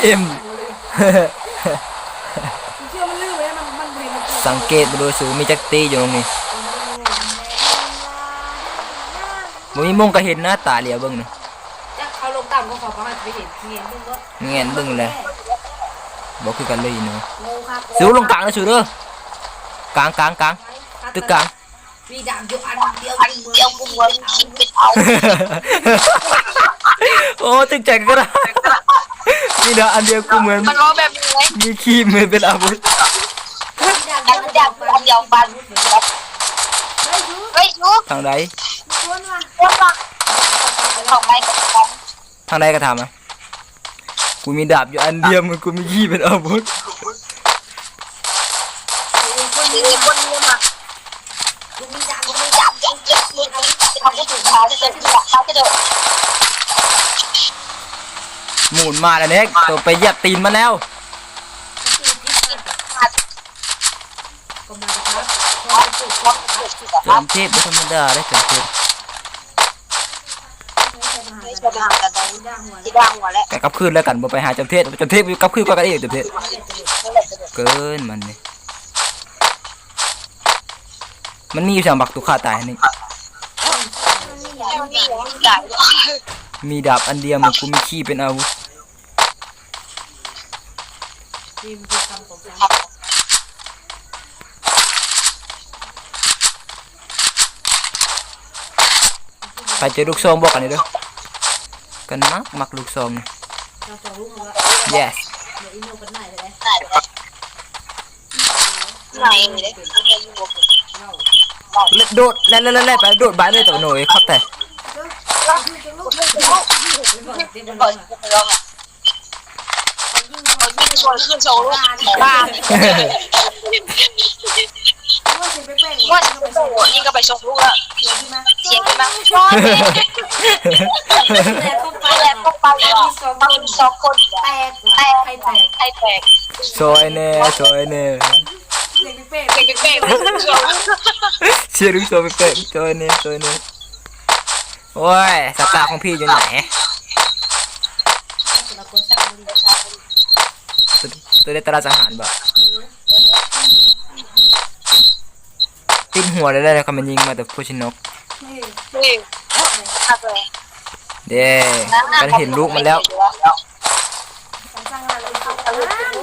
ເອັມ ສັງເກດເບິ່ງດູ ມີຈັກຕີຢູ່ນີ້? ບໍ່ມີໝ່ອງກະເຫັນນະ ຕາຫຼຽວເບິ່ງນະ. ຈັກເຂົາລົງຕ່ຳກວ່າເຂົາ ເຂົາອາດຈະໄປເຫັນ ແງນເບິ່ງເນາະ ແງນເບິ່ງແຫຼະ. ບໍ່ຄືກັນເລີຍເນາະ. ໂງ່ຄັກ ສູລົງກາງເດີ ສູເດີ. ກາງ ກາງ ກາງ ຕຶກກາງ. ມີດາບຢູ່ອັນດຽວ ອັນດຽວ ກູເໝືອນຄີເປັນອາວຸດ. ໂອ້ ຕຶກໃຈກັນນະ. ມີດາບອັນດຽວ ກູເໝືອນ ມັນເວົ້າແບບນີ້ເລີຍ ມີຄີເໝືອນເປັນອາວຸດ. ມີດາບຢູ່ອັນດຽວ ອັນດຽວກັນ. ເຮີ້ຍ ທາງໃດ? ທາງໃດກໍຖາມມາ. ກູມີດາບຢູ່ອັນດຽວ ມຶງ ກູມີຄີເປັນອາວຸດ. ໝູນມາແລ້ວເນກ ໂຕໄປຢຽບຕີນມັນແລ້ວ. ຈອມເທບບໍ່ທຳມະດາເດ້ ຈອມເທບ. ກັບຄືນແລ້ວກັນ ບໍ່ໄປຫາຈອມເທບ ຈອມເທບກັບຄືນກ່ອນກັນເອງ ຈອມເທບ. ເກີນມັນນີ້ ມັນມີຢູ່ສາມບັກ ຕຸກຂ້າຕາຍນີ້. ມີດາບອັນດຽວ ມຶງ ກູມີຄີເປັນອາວຸດ. ໃຜເຈີລູກຊອງບອກກັນເດີ ກັນມັກ ມັກລູກຊອງນີ້. Yes. ໂດດ ແລ່ນ ແລ່ນ ແລ່ນ ແລ່ນໄປ ໂດດບາຍເລີຍ ໂຕໂໜຍ ຄັກແທ້. ຍິງສວນຄືນສອງລູກ ບ້າ. ຍິງເຂົ້າໄປສອງລູກແລ້ວ ສຽງຂຶ້ນມາ ສຽງຂຶ້ນມາ ຊອຍແດ່ ແລ່ນເຂົ້າໄປ ແລ່ນເຂົ້າໄປ ມັນມີສອງຄົນ ແຕກ ແຕກ ໄຂ່ແຕກ ໄຂ່ແຕກ. ຊອຍແດ່ ຊອຍແດ່ ສຽງແປກໆ ສຽງລູກຊອງແປກໆ ຊອຍແດ່ ຊອຍແດ່. ໂອ້ຍ ສະຕາຂອງພີ່ຢູ່ໃນ? ຕົວໃດຕະຫຼາດສະຫານບໍ່? ຕິດຫົວໄດ້ ແລ້ວກໍມາຍິງມາແຕ່ຜູ້ຊິນົກ. ເດ້ ກັນເຫັນລູກມັນແລ້ວ.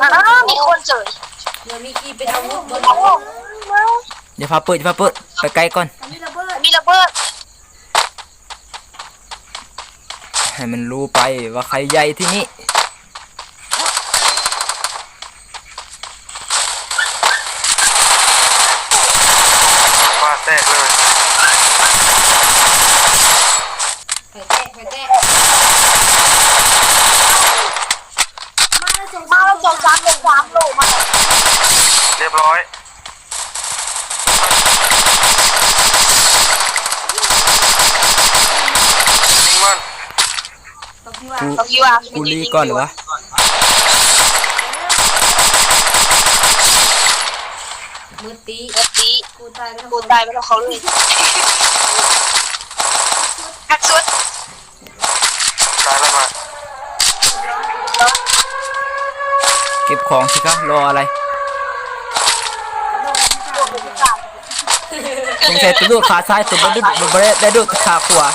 ອ້າວ ມີຄົນເຈີ ເຫຼືອມີຄີເປັນອາວຸດບໍ່? ຢ່າພາເປີດ ຢ່າພາເປີດ ໄປໄກກ່ອນ ມີລະເບີດ ມີລະເບີດ. ໃຫ້ມັນຮູ້ໄປວ່າໃຄໃຫຍ່ທີ່ນີ້. ປາແຕກເລີຍ ໄຟແຕກ ໄຟແຕກ ມາແລ້ວ ສອງສາມໂລ ສອງສາມໂລ ມາແລ້ວ ຮຽບຮ້ອຍ. ຍິງມັນ ກູ ກູລີກ່ອນຫວາ? ໝົດຕີ ໝົດຕີ ກູຕາຍໄປແລ້ວ ເຂົາເລີຍ ຄັກສຸດ. ຕາຍແລ້ວມາ ເກັບຂອງຊິຄະ ລໍອະໄລ? ສົງໄສໂຕໂດດຂາຊ້າຍ ໂຕບໍ່ໄດ້ ບໍ່ໄດ້ ໄດ້ໂດດຂາຂວາ.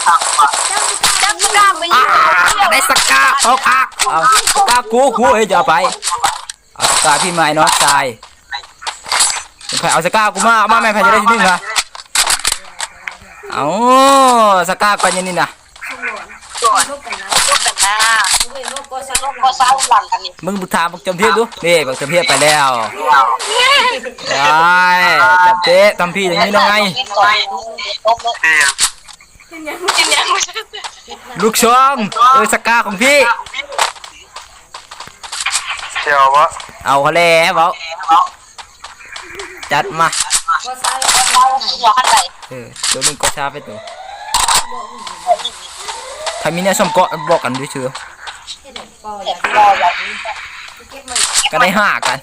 ໄດ້ສະກາ ອອກອາກ ເອົາສະກາກູ ກູເອີຍ ຢ່າເອົາໄປ. ເອົາສະກາພີ່ມາ ນ້ອງຊາຍ. ໃຜເອົາສະກາກູມາ ເອົາມາແມ່ນໃຜຈະໄດ້ທີໜຶ່ງຫະ? ເອົາສະກາກ່ອນຢ່າງນີ້ນະ. ລຸກກັນນະ ລຸກກັນນະ ເບິ່ງຖາມບັກຈອມເທບດູ. ນີ້ບັກຈອມເທບໄປແລ້ວ. ໄດ້ ຈອມເທບ ທຳພີຢ່າງນີ້ນ້ອງໄອ. ລູກຊອງ ເອີ ສະກາຂອງພີ່. ຊິເອົາບໍ່? ເອົາຫັ້ນແຫຼະ ເວົ້າ ຈັດມາ. ເອີ ໂຕໜຶ່ງກໍຊາໄປໂຕ. ຖ້າມີແນວຊ່ອມເກາະບອກກັນເດີ. ກໍໄດ້ຫ້າກັນ.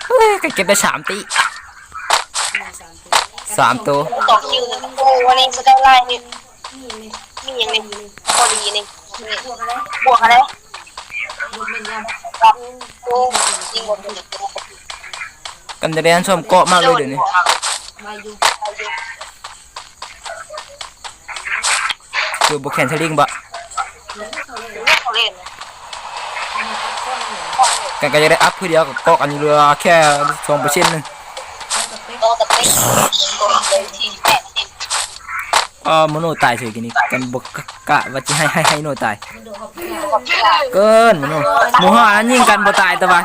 ເອີຍ ກໍເກັບໄດ້ສາມຕີ ສາມໂຕ. ສອງຄິວ ໂອ້ ວັນນີ້ຊິໄດ້ຫຼາຍນີ້. ມີຫຍັງນີ້ ພໍດີນີ້ ບວກຫັ້ນເດ້. ກັນຈະໄດ້ອັນຊອມເກາະມາກເລີຍດຽວນີ້. ຄືບໍ່ແຂນສະລິງບະ ກັນກໍຢາກໄດ້ອັບຄືດຽວ ກໍເກາະກັນຢູ່ເຫຼືອແຄ່ສອງເປີເຊັນໜຶ່ງ. ເອີ ໂມໂນຕາຍເສີຍກີ້ນີ້ ກັນບໍ່ກະວ່າຊິໃຫ້ ໃຫ້ ໃຫ້ໂນຕາຍ ເກີນ ໂມໂນ ໝູ່ຫ້ານັ້ນຍິງກັນບໍ່ຕາຍ ແຕ່ວ່າ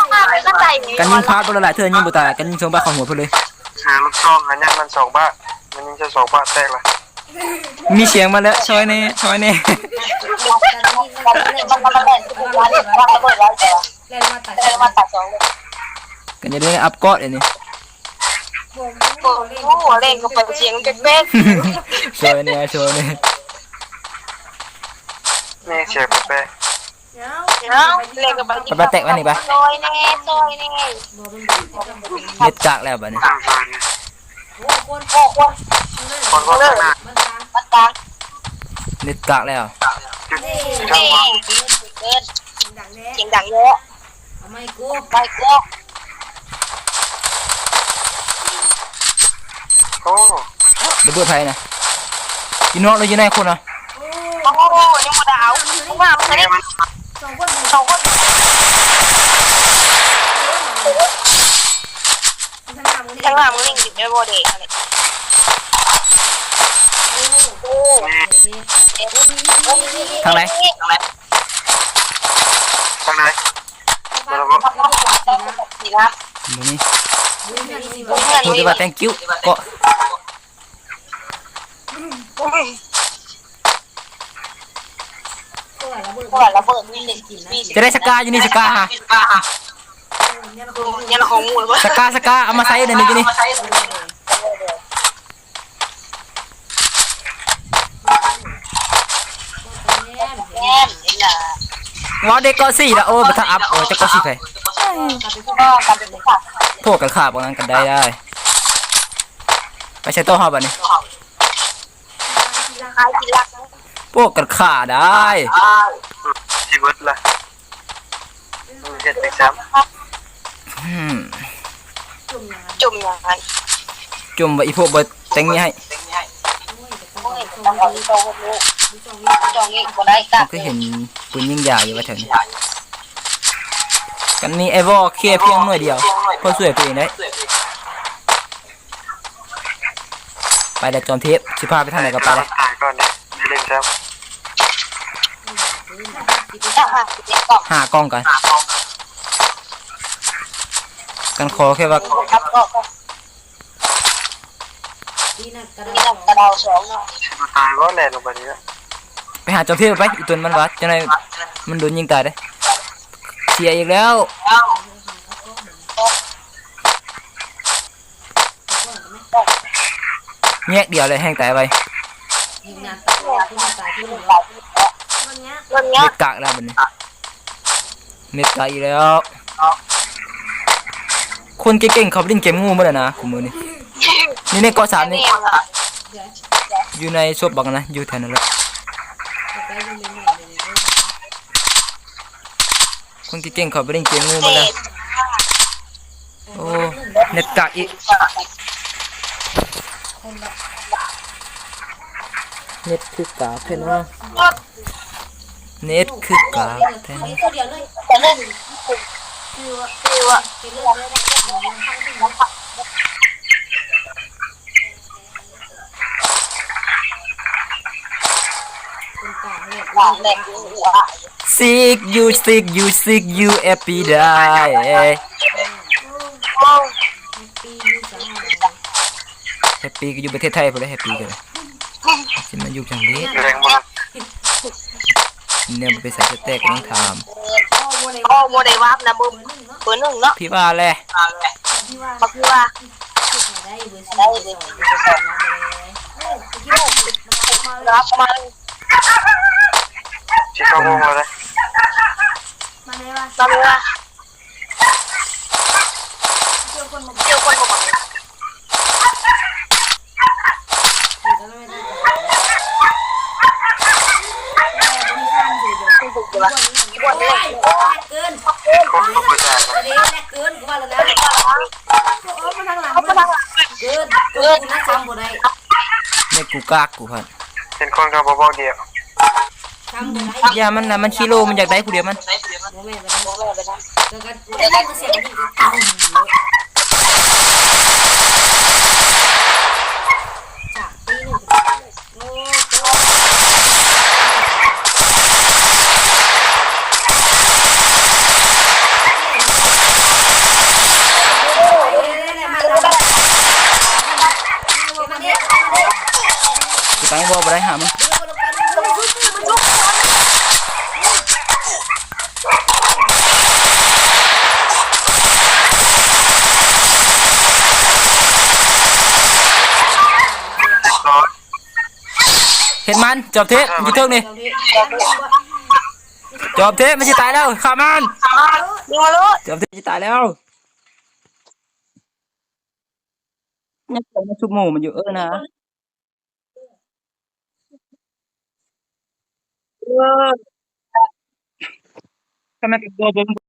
ກັນຍິງພາດບໍ່ຫຼາຍເທື່ອ ຍິງບໍ່ຕາຍ ກັນຍິງສອງບາດເຂົ້າຫົວເພິ່ນເລີຍ. ຫາລູກຊອງ ຫາຍັງມັນສອງບາດ ມັນຍິງສອງບາດແຕກລະ. ມີສຽງມາແລ້ວ ຊ່ອຍແດ່ ຊ່ອຍແດ່. ກັນຈະໄດ້ອັບເກາະດຽວນີ້. ໂອ້ໂຫ ເຫຼັ້ງເຂົ້າໄປສຽງແປກໆ. ຊ່ອຍແດ່ ຊ່ອຍແດ່ ແມ່ສຽງແປກໆ. ເອົາ ເອົາ ເຫຼັ້ງເຂົ້າໄປ ໄປ ໄປແຕະມັນນີ້ໄປ. ຊ່ອຍແດ່ ຊ່ອຍແດ່. ເນັດກາກແລ້ວບາດນີ້. ໂອ້ ຄົນ ຄົນ ຄົນ ຄົນ ຄົນ ເນັດກາກແລ້ວ. ເອີ ເກີນ ສຽງດັງແທ້ ສຽງດັງເຍາະ. ເອົາໃໝ່ກູ ໄປກູ. ໂອ້ ລະເບີດໃຜນະ? ຢູ່ນອກຫຼືຢູ່ໃນຄົນນະ? ໂອ້ ຍັງບໍ່ໄດ້ເອົາ. ມາ ມາ ສອງຄົນ ສອງຄົນ. ທາງໜ້າມຶງນີ້ ທາງໜ້າມຶງນີ້ ໄດ້ບໍ່ເດ? ໂອ້ ທາງໃດ? ທາງໃດ? ບໍ່ມີ ຮູ້ແຕ່ວ່າ thank you ເກາະ. ຈະໄດ້ສະກາຢູ່ນີ້ ສະກາຫາ ສະກາ ສະກາ ເອົາມາໃສ່ດຽວນີ້ຢູ່ນີ້. ເວົ້າເດັກເກາະສີ່ລະ ໂອ້ ບໍ່ທັນອັບ ໂອ້ ຈະເກາະສີ່ໃຜ. ພວກກັນຂ້າພວກນັ້ນກັນໄດ້ ໄດ້ ໄປໃສ່ຕໍ່ເຮົາບາດນີ້. ພວກກັນຂ້າໄດ້ ຊິເບິດລະ. ເຮັດຈັ່ງຊັ້ນ ອືມ ຈຸ່ມຫຍັງຫັ້ນ? ຈຸ່ມວ່າອີພວກບໍ່ແຕ່ງນີ້ໃຫ້. ໂອ້ຍ ຕ້ອງເອົາອີກ ຕ້ອງເອົາອີກ ບໍ່ໄດ້ກະ ເຮົາຄືເຫັນປືນຍິງຢາຢູ່ວ່າແຖວນີ້. ກັນມີໄອ້ວໍເຄຍພຽງໜ່ວຍດຽວ ພໍຊ່ວຍຕົວເອງໄດ້. ໄປແລ້ວຈອມເທບ ຊິພາໄປທາງໃດກໍໄປເລີຍ. ຕາຍກ່ອນເດ້ ໄດ້ເຫຼັ້ນແລ້ວ. ຫ້າກ່ອງກ່ອນ ກັນຂໍແຄ່ວ່າ ຕາຍບໍ່ແລ່ນລົງໄປນີ້. ໄປຫາຈອມເທບໄປ ອີຕົນມັນວ່າ ຈັ່ງໃດມັນໂດນຍິງຕາຍເດ້. ເສຍອີກແລ້ວ. ແຍກດຽວເລີຍ ແຮ່ງຕາຍໄວ. ເນັດກາກແລ້ວບາດນີ້ ເນັດກາກອີກແລ້ວ. ຄົນເກັ່ງໆ ເຂົາໄປຫຼິ້ນເກມງູໝົດແລ້ວນະ ຄູ່ມື້ນີ້. ນີ້ ນີ້ເກາະສາມນີ້ ຢູ່ໃນສົບບັກນະ ຢູ່ແຖວນັ້ນແຫຼະ. ຄົນເກັ່ງໆ ເຂົາໄປຫຼິ້ນເກມງູໝົດແລ້ວ. ໂອ້ ເນັດກາກອີກ. ເນັດຄືກາກແທ້ເນາະ ເນັດຄືກາກແທ້ເນາະ. ຊິກຢູ ຊິກຢູ ຊິກຢູ ແຮບປີ້ໄດ້ ແຮບປີ້ກໍຢູ່ປະເທດໄທພຸ້ນແຫຼະ ແຮບປີ້ກໍໄດ້. ຊິມາຢູ່ຈັ່ງນີ້ ແນວບໍ່ໄປໃສ່ສະແຕັກຍັງຖາມ. ໂອ້ ບໍ່ໄດ້ວາບນະ ເບີໜຶ່ງເນາະ ພີ່ວ່າແຫຼະ ບັກເຮືອ. ລັບມາ ຊິເຂົ້າວົງແລ້ວເດ້ ມາເລີຍວ່າ ມາເລີຍວ່າ ເຈົ້າຄົນບໍ່ ເຈົ້າຄົນບໍ່ບັກ ບໍ່ມີທາງຊິເດີ ບໍ່ມີທາງຊິເດີ ບໍ່ມີທາງຊິເດີ. ໂອ້ຍ ບໍ່ໄດ້ ເດ້ ແລກເກີນ ກູວ່າແລ້ວນະ ໂອ້ ມາທາງຫຼັງເບິ່ງ ເກີນ ເກີນ ກູນະ ຊ້ຳບໍ່ໄດ້ ເນັດກູກາກ ກູພັດ ເຫັນຄົນກໍບໍ່ບອກດຽວ ຊ້ຳບໍ່ໄດ້ ຢ່າມັນນະ ມັນຂີ້ໂລ ມັນຢາກໄດ້ຜູ້ດຽວມັນ ບໍ່ແມ່ນ ບໍ່ແມ່ນ ແລ້ວກໍ ແລ້ວກໍສຽງມັນກໍເຕົາ ສາມ ຕີໜຶ່ງ ໄປບໍ່ ບໍ່ໄດ້ຫາມັນ ເຮັດມັນ ຈອມເທບ ມັນຢູ່ເທິງນີ້ ຈອມເທບ ມັນຊິຕາຍແລ້ວ ຂ້າມັນ ຍິງມາໂລດ ຈອມເທບ ມັນຊິຕາຍແລ້ວ ຍັງເຂົ້າມາຊຸບໝູ່ມັນຢູ່ ເອີນະ ເອີ ທຳໄມກໍບໍ່